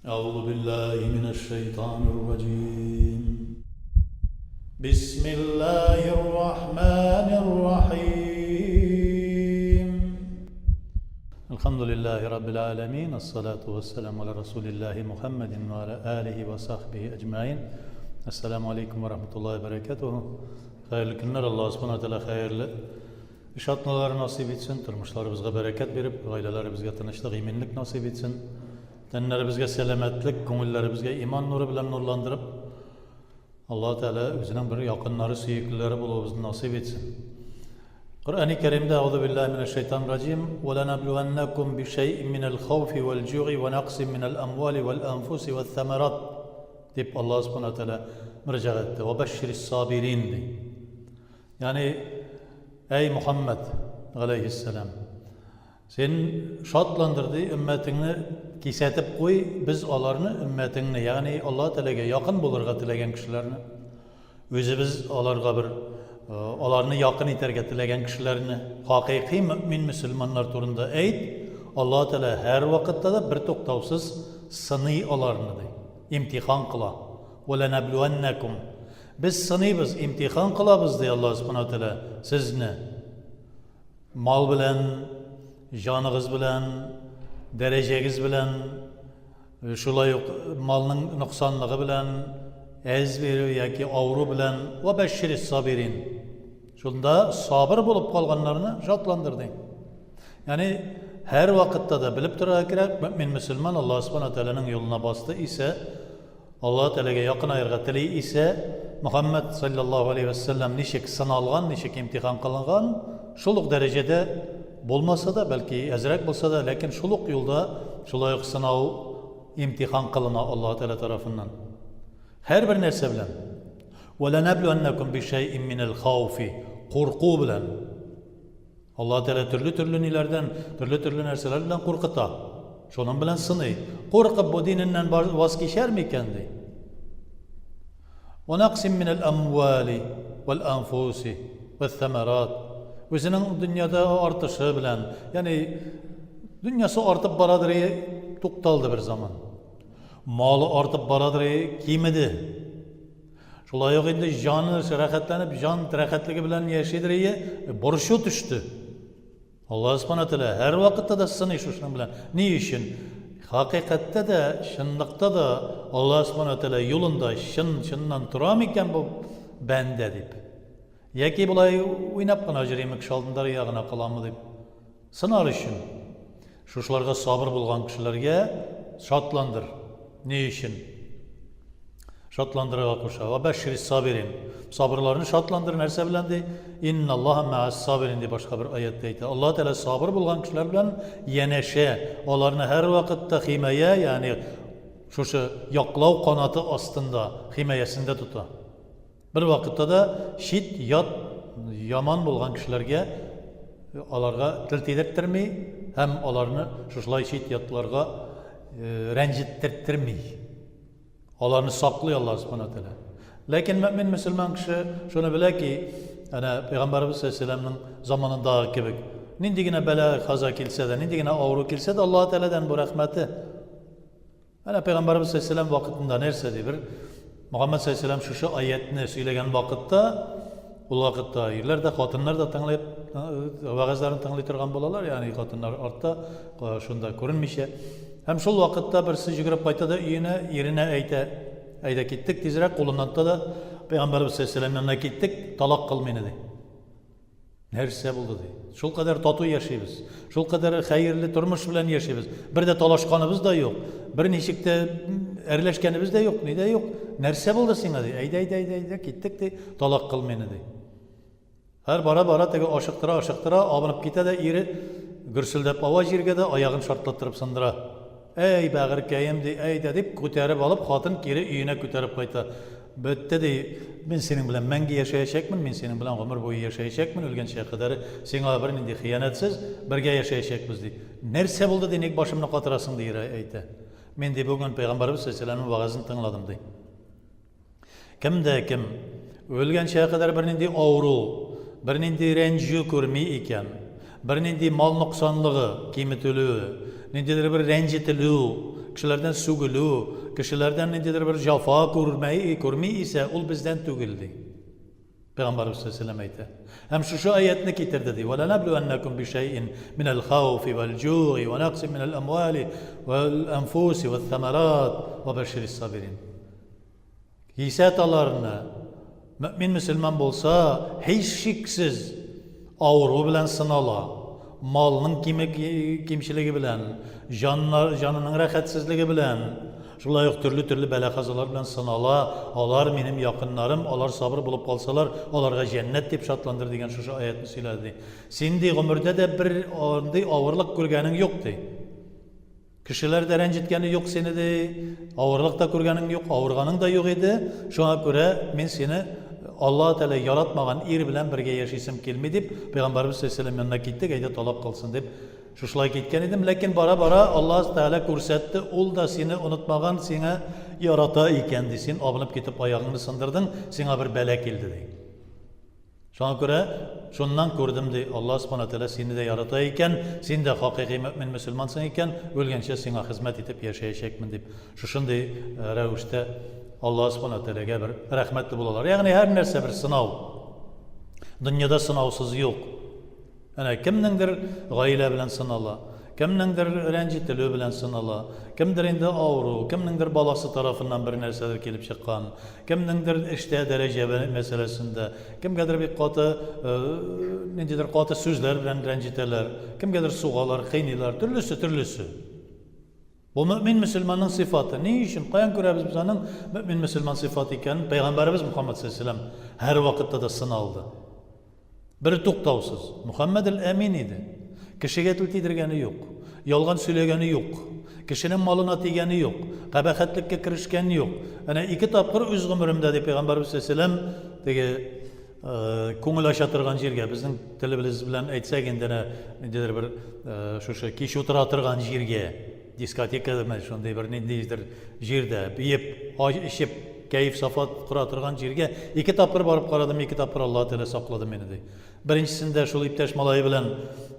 أعوذ بالله من الشيطان الرجيم بسم الله الرحمن الرحيم الحمد لله رب العالمين الصلاة والسلام على رسول الله محمد وعلى آله وصحبه أجمعين السلام عليكم ورحمة الله وبركاته Хәерле көннәр, Аллаһ Субхана Тәгалә хәерле эш атналары насыйп итсен, тормышларыбызга бәрәкәт биреп, гаиләләребезгә тынычлык, иминлек насыйп итсен. Тәннәребезгә сәламәтлек, күңелләребезгә иман нуры белән нурландырып, Аллаһ Тәгалә үзенең бер якыннары, сөеклеләре булуыбызны насыйп итсен. Коръәни Кәримдә Аузу биллаһи минәш шайтан раҗим, "Ва ланаблуаннакум бишәйин минәл хауфи вәл җуи ва наксин минәл амвали вәл анфуси вәс самарат" дип Аллаһ Субхана Тәгалә мөрәҗәгать итте. Ва бәшширис сабирин ди. Ягъни әй Мухаммад галәйһиссәлам, син шатландыр ди өммәтеңне кисәтеп куй, без аларны өммәтеңне, ягъни Аллаһ Тәгаләгә якын булырга теләгән кешеләрне, үзебез аларга бер аларны якын итәргә теләгән кешеләрне, хакыйкый мөмин мөселманнар турында әйт, Аллаһ Тәгалә һәрвакытта да бертуктаусыз сыный аларны ди. Имтихан кыла. Вә ләнәблүәннәкүм. Без сыныйбыз, имтихан кылабыз, ди Аллаһ Субхана Тәгалә, сезне. Мал белән, җаныгыз белән, дәрәҗәгез белән, шулай ук малның ноксанлыгы белән, әз бирү яки авыру белән, вә бәшширис сабирин. Шунда сабыр булып калганнарны шатландыр, ди. Ягъни һәр вакытта да белеп торырга кирәк, мөмин мөселман Аллаһ Субхана Тәгаләнең юлына басты исә, Аллаһ Тәгаләгә якынаерга тели исә, Мөхәммәд саллаллаһу алейһи вә сәлләм ничек сыналган, ничек имтихан кылынган, шул ук дәрәҗәдә булмаса да, бәлки әзрәк булса да, ләкин шул ук юлда шулай ук сынау, имтихан кылына Аллаһ Тәгалә тарафыннан. Һәрбер нәрсә белән. Вә ләнәблүәннәкүм бишәйин минәл хауфи, курку белән. Аллаһ Тәгалә төрле-төрле ниләрдән, төрле-төрле нәрсәләр белән куркыта. Шуның белән сыный. Куркып бу диненнән ваз кичәр микән ди. Ва наксим минәл амвали вәл анфуси вәс самарат. Үзенең дөньяда артышы белән, ягъни дөньясы артып барадыр, тукталды бер заман. Малы артып барадыр, кимеде. Шулай ук инде җаны рәхәтләнеп, җан рәхәтлеге белән яшидер ие, борчу төште. Аллаһ Субхана Тәгалә һәр вакытта да сыный шушының белән. Ни өчен? Хакыйкатьтә дә, чынлыкта да Аллаһ Субхана Тәгалә юлында чын чыннан тора микән бу бәндә дип. Яки болай уйнап кына йөриме, кеше алдында рия гына кыламы дип. Сынар өчен. Шушыларга сабыр булган кешеләргә шатландыр. Ни өчен? Шатландырырга куша. Ва бәшширис сабирин. Сабырларны шатландыр нәрсә белән ди? Инналлаһа мәәс сабирин ди башка бер аятта әйтә. Аллаһ Тәгалә сабыр булган кешеләр белән янәшә. Аларны һәрвакытта химая, ягъни шушы яклау канаты астында, химаясендә тота. Бер вакытта да чит, ят, яман булган кешеләргә аларга тел тидерттерми һәм аларны шушылай чит ятларга рәнҗеттертерми. Аларны саклый Аллаһ Субхана Тәгалә. Ләкин мөмин мөселман кеше шуны белә ки, әнә Пәйгамбәребез саллаллаһу заманындагы кебек, нинди генә бәла каза килсә дә, нинди генә авыру килсә дә, Аллаһ Тәгаләдән бу рәхмәте. Әнә Пәйгамбәребез саллаллаһу вакытында нәрсә ди? Бер Мөхәммәд саллаллаһу шушы аятны сөйләгән вакытта, ул вакытта ирләр дә, хатыннар да тыңлап, вәгазьләрен тыңлый торган булалар, ягъни хатыннар артта, шунда күренмичә. Һәм шул вакытта берсе йөгереп кайта да өенә, иренә әйтә, әйдә киттек тизрәк, кулыннан тота да, Пәйгамбәребез саллаллаһу янына киттек, талак кыл мине ди. Нәрсә булды ди. Шул кадәр тату яшибез. Шул кадәр хәерле тормыш белән яшибез. Бер дә талашканыбыз да юк. Бер ничек тә әрләшкәнебез дә юк, ни дә юк. Нәрсә булды сиңа ди. Әйдә, әйдә, әйдә, әйдә, киттек ди. Талак кыл мине ди. Һәр бара-бара теге ашыктыра, ашыктыра, абынып китә дә ире гөрселдәп ава җиргә дә аягын шартлаттырып сындыра. Әй, бәгырькәем, ди, әйдә, дип күтәреп алып, хатын кире өенә күтәреп кайта. Бетте, ди, мин синең белән мәңге яшәячәкмен, мин синең белән гомер буе яшәячәкмен, үлгәнчә кадәр сиңа бернинди хыянәтсез бергә яшәячәкбез, ди. Нәрсә булды, ди, ник башымны катырасың, ди, ире әйтә. Мин, ди, бүген пәйгамбәребез салләллаһу галәйһи вәгазен тыңладым, ди. Кем дә кем үлгәнчә кадәр бернинди авыру, бернинди рәнҗү күрми икән, бернинди мал ноксанлыгы, киметелүе, ниндидер бер рәнҗетелү, кешеләрдән сүгелү, кешеләрдән ниндидер бер җафа күрмәй, күрми исә, ул бездән түгел, ди. Пәйгамбәрбез саллаллаһу алейһи әйтә. Һәм шушы аятны китерде ди. Ва ланаблуаннакум бишәйин минәл хауфи вәл җуи ва наксин минәл амвали вәл анфуси вәс самарат ва баширис сабирин. Кисәт аларны. Мөмин мөселман булса, һичшиксез авыру белән сынала, малның кимчелеге белән, җаннар, җанының рәхәтсезлеге белән, шулай ук төрле-төрле бәла-казалар белән сынала. Алар минем якыннарым, алар сабыр булып калсалар, аларга җәннәт дип шатландыр дигән шушы аятны сөйләде ди. Син ди гомердә дә бер андый авырлык күргәнең юк ди. Кешеләр дә рәнҗеткәне юк сине, ди, авырлык та күргәнең юк, авырганың да юк иде. Шуңа күрә мин сине Аллаһ Тәгалә яратмаган ир белән бергә яшисем килми, дип, Пәйгамбәребез саллаллаһу алейһи ва сәлләм янына киттек, әйдә талак кылсын дип. Шушылай киткән идем, ләкин бара-бара Аллаһ Тәгалә күрсәтте, ул да сине онытмаган, сиңа ярата икән, ди. Син абынып китеп аягыңны сындырдың, сиңа бер бәла килде, ди. Шуңа күрә шуннан күрдем, ди, Аллаһ Субхана Тәгалә сине дә ярата икән, син дә хакыйкый мөэмин мөселмансың икән, үлгәнчә сиңа хезмәт итеп яшәячәкмен, дип. Шушындый рәвештә Аллаһ Субхана Тәгаләгә бер рәхмәтле булалар. Ягъни һәр нәрсә бер сынау. Дөньяда сынаусыз юк. Әнә кемнеңдер гаилә белән сынала, кемнеңдер рәнҗетелү белән сынала, кемдер инде авыру, кемнеңдер баласы тарафыннан бер нәрсәдер килеп чыккан, кемнеңдер эштә дәрәҗә мәсьәләсендә, кемгәдер бик каты, ниндидер каты сүзләр белән рәнҗетәләр, кемгәдер сугалар, кыйныйлар, төрлесе, төрлесе. Бу мөэмин мөселманның сыйфаты. Ни өчен? Каян күрәбез без аның мөэмин мөселман сыйфаты икәнен? Пәйгамбәребез Мухаммад саллаллаһу алейһи ва сәлләм һәрвакытта да сыналды. Бер туктаусыз. Мөхәммәд әл-Әмин иде. Кешегә тел тидергәне юк. Ялган сөйләгәне юк. Кешенең малына тигәне юк. Кабахәтлеккә керешкәне юк. Әнә ике тапкыр үз гомеремдә, ди Пәйгамбәребез саллаллаһу алейһи теге күңел ача торган җиргә, безнең телебез белән әйтсәк инде әнә ниндидер бер шушы кич утыра торган җиргә, дискотекадамы, шундый бер ниндидер җирдә биеп, эчеп, кәеф-сафа кора торган җиргә ике тапкыр барып карадым, ике тапкыр Аллаһ Тәгалә саклады мине, ди. Беренчесендә шул иптәш малае белән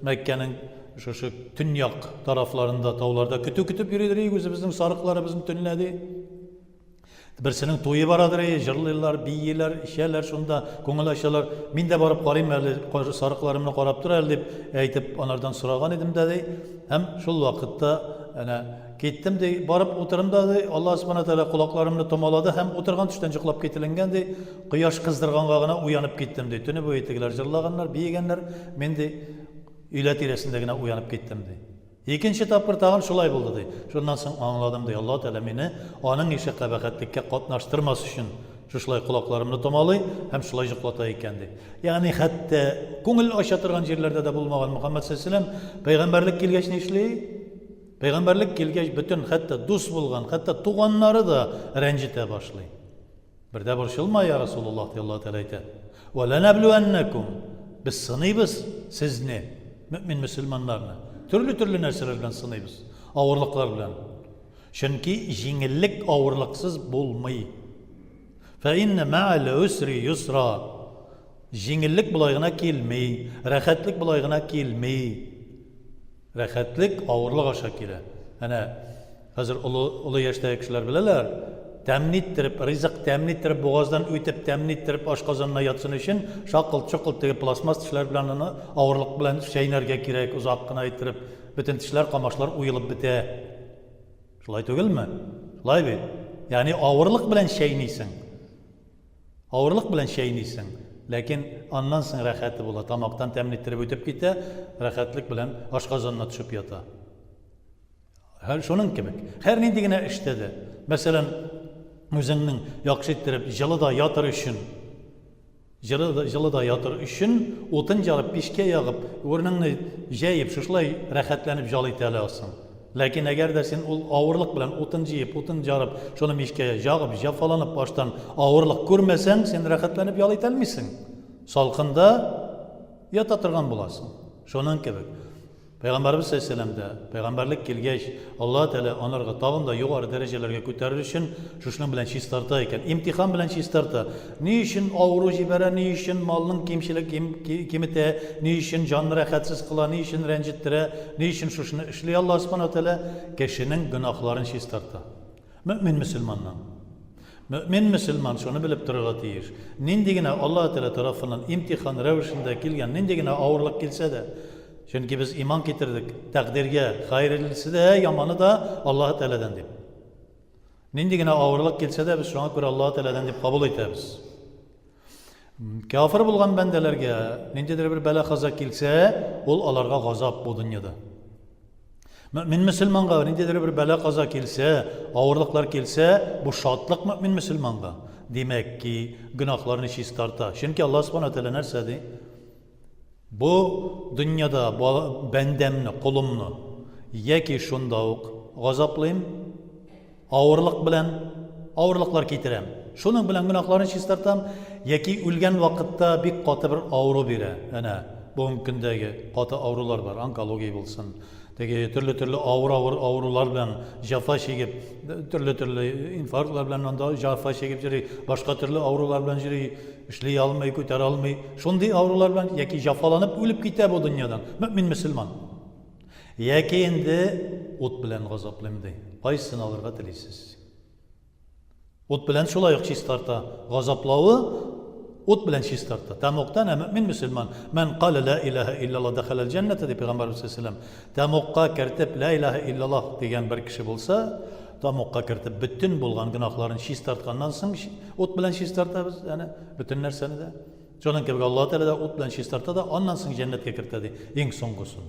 Мәккәнең шушы төньяк тарафларында, тауларда көтү көтеп йөридер идек үзебезнең сарыкларыбызны төнлә, ди. Берсенең туе барадыр, җырлыйлар, бииләр, эчәләр шунда, күңел ачалар. Мин дә барып карыйм әле, сарыкларымны карап тор әле, дип әйтеп, анардан сораган идем дә, ди. Һәм шул вакытта әнә киттем, ди, барып утырым да, ди, Аллаһ Субхана Тәгалә колакларымны томалады һәм утырган төштән йоклап кителенгән, ди. Кояш кыздырганга гына уянып киттем, ди. Төне буе тегеләр җырлаганнар, биегәннәр. Мин, ди, өйлә тирәсендә генә уянып киттем, ди. Икенче тапкыр тагын шулай булды, ди. Шуннан соң аңладым, ди, Аллаһ Тәгалә мине аның ише кабахәтлеккә катнаштырмас өчен шушылай колакларымны томалый һәм шулай йоклата икән, ди. Ягъни хәтта күңел ача торган җирләрдә дә булмаган Мөхәммәд саллаллаһу алейһи ва сәлләм пәйгамбәрлек килгәч нишли? Пәйгамбәрлек килгәч бөтен хәтта дус булган, хәтта туганнары да рәнҗетә башлый. Бер дә борчылма, я Расулуллаһ, ди Аллаһ Тәгалә әйтә. Вә ләнәблүәннәкүм. Без сыныйбыз сезне, мөэмин мөселманнарны. Төрле-төрле нәрсәләр белән сыныйбыз, авырлыклар белән. Чөнки җиңеллек авырлыксыз булмый. Фә иннә мә'әл усри юсра. Җиңеллек болай гына килми, рәхәтлек болай гына килми. Рәхәтлек авырлык аша килә. Әнә хәзер олы, олы яшьтәге кешеләр беләләр, тәмле иттереп, ризык тәмле иттереп бугаздан үтеп, тәмле иттереп ашказанына ятсын өчен шакылт-шокылт теге пластмасс тешләр белән аны авырлык белән чәйнәргә кирәк, озак кына иттереп. Бөтен тешләр, камашлар уелып бетә. Шулай түгелме? Шулай бит. Ягъни авырлык белән чәйнисең. Авырлык белән чәйнисең, ләкин аннан соң рәхәте була, тамактан тәмле иттереп үтеп китә, рәхәтлек белән ашказанына төшеп ята. Һәр шуның кебек, һәр нинди генә эштә дә, мәсәлән, үзеңнең яхшы иттереп җылыда ятыр өчен, җылыда, җылыда ятыр өчен утын җарып, пичкә ягып, урыныңны җәеп, шушылай рәхәтләнеп җал итә аласың. Ләкин әгәр дә син ул авырлык белән утын җыеп, утын җарып, шуны мичкә җагып, җәфаланып баштан авырлык күрмәсәң, син рәхәтләнеп ял итә алмыйсың. Салкында ята торган буласың. Шуның кебек. Пәйгамбәребез салләһу дә, пәйгамбәрлек килгәч, Аллаһ Тәгалә анарга тагын да югары дәрәҗәләргә күтәрер өчен шушының белән чистарта икән. Имтихан белән чистарта. Ни өчен авыру җибәрә, ни өчен малның кимчелек киметә, ни өчен җанны рәхәтсез кыла, ни өчен рәнҗеттерә, ни өчен шушыны эшли Аллаһ Субхану Тәгалә? Кешенең гөнаһларын чистарта. Мөэмин мөселманның. Мөэмин мөселман шуны белеп торырга тиеш, нинди генә Аллаһ Тәгалә тарафыннан имтихан рәвешендә килгән нинди генә авырлык килсә дә, чөнки без иман китердек тәкъдиргә, хәерлесе дә, яманы да Аллаһ Тәгаләдән дип. Нинди генә авырлык килсә дә, без шуңа күрә Аллаһ Тәгаләдән дип кабул итәбез. Кафир булган бәндәләргә ниндидер бер бәла-каза килсә, ул аларга газап бу дөньяда. Мөмин мөселманга ниндидер бер бәла-каза килсә, авырлыклар килсә, бу шатлык мөмин мөселманга. Димәк ки, гөнаһларны чистарта. Чөнки Аллаһ Субхану тәгалә нәрсә ди? Бу дөньяда бәндәмне, колымны яки шунда ук газаплыйм, авырлык белән авырлыклар китерәм. Шуның белән гөнаһларын чистартам, яки үлгән вакытта бик каты бер авыру бирә. Әнә, бүгенге көндәге каты авырулар бар, онкология булсын, теге төрле-төрле авыр-авыр авырулар белән җәфа чигеп, төрле-төрле инфарктлар белән анда җәфа чигеп йөри, башка төрле авырулар белән йөри, эшли алмый, күтәрә алмый. Шундый авырулар белән яки җәфаланып үлеп китә бу дөньядан. Мөмин мөселман. Яки инде ут белән газаплыйм ди. Кайсысын алырга телисез? Ут белән шулай ук чистарта. Газаплавы ут белән чистарта. Тәмугтан ә мөмин мөселман. Мән калә ла илаһа иллаллаһ дахалал җәннәтә ди пәйгамбәрбез саллаллаһу алейһи Тәмугка кертеп ла илаһа иллаллаһ дигән бер кеше булса, тәмугка кертеп бөтен булган гөнаһларын чистартканнан соң ут белән чистартабыз, әнә бөтен нәрсәне дә. Шуның кебек Аллаһ Тәгалә дә ут белән чистарта да, аннан соң җәннәткә кертә ди, иң соңгысын.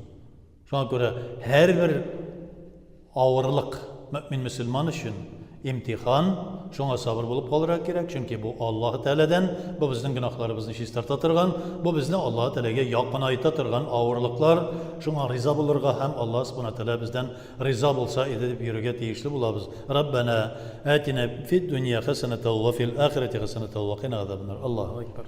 Шуңа күрә һәрбер авырлык мөэмин мөселман өчен имтихан, шуңа сабыр булып калырга кирәк, чөнки бу Аллаһ Тәгаләдән, бу безнең гөнаһларыбызны чистарта торган, бу безне Аллаһ Тәгаләгә якынайта торган авырлыклар, шуңа риза булырга һәм Аллаһ Субхана Тәгалә бездән риза булса иде дип йөрергә тиешле булабыз. Раббана атина фид дөнья хәсәнәтә ва фил ахирәти хәсәнәтә ва кина газабаннар. Аллаһу акбар.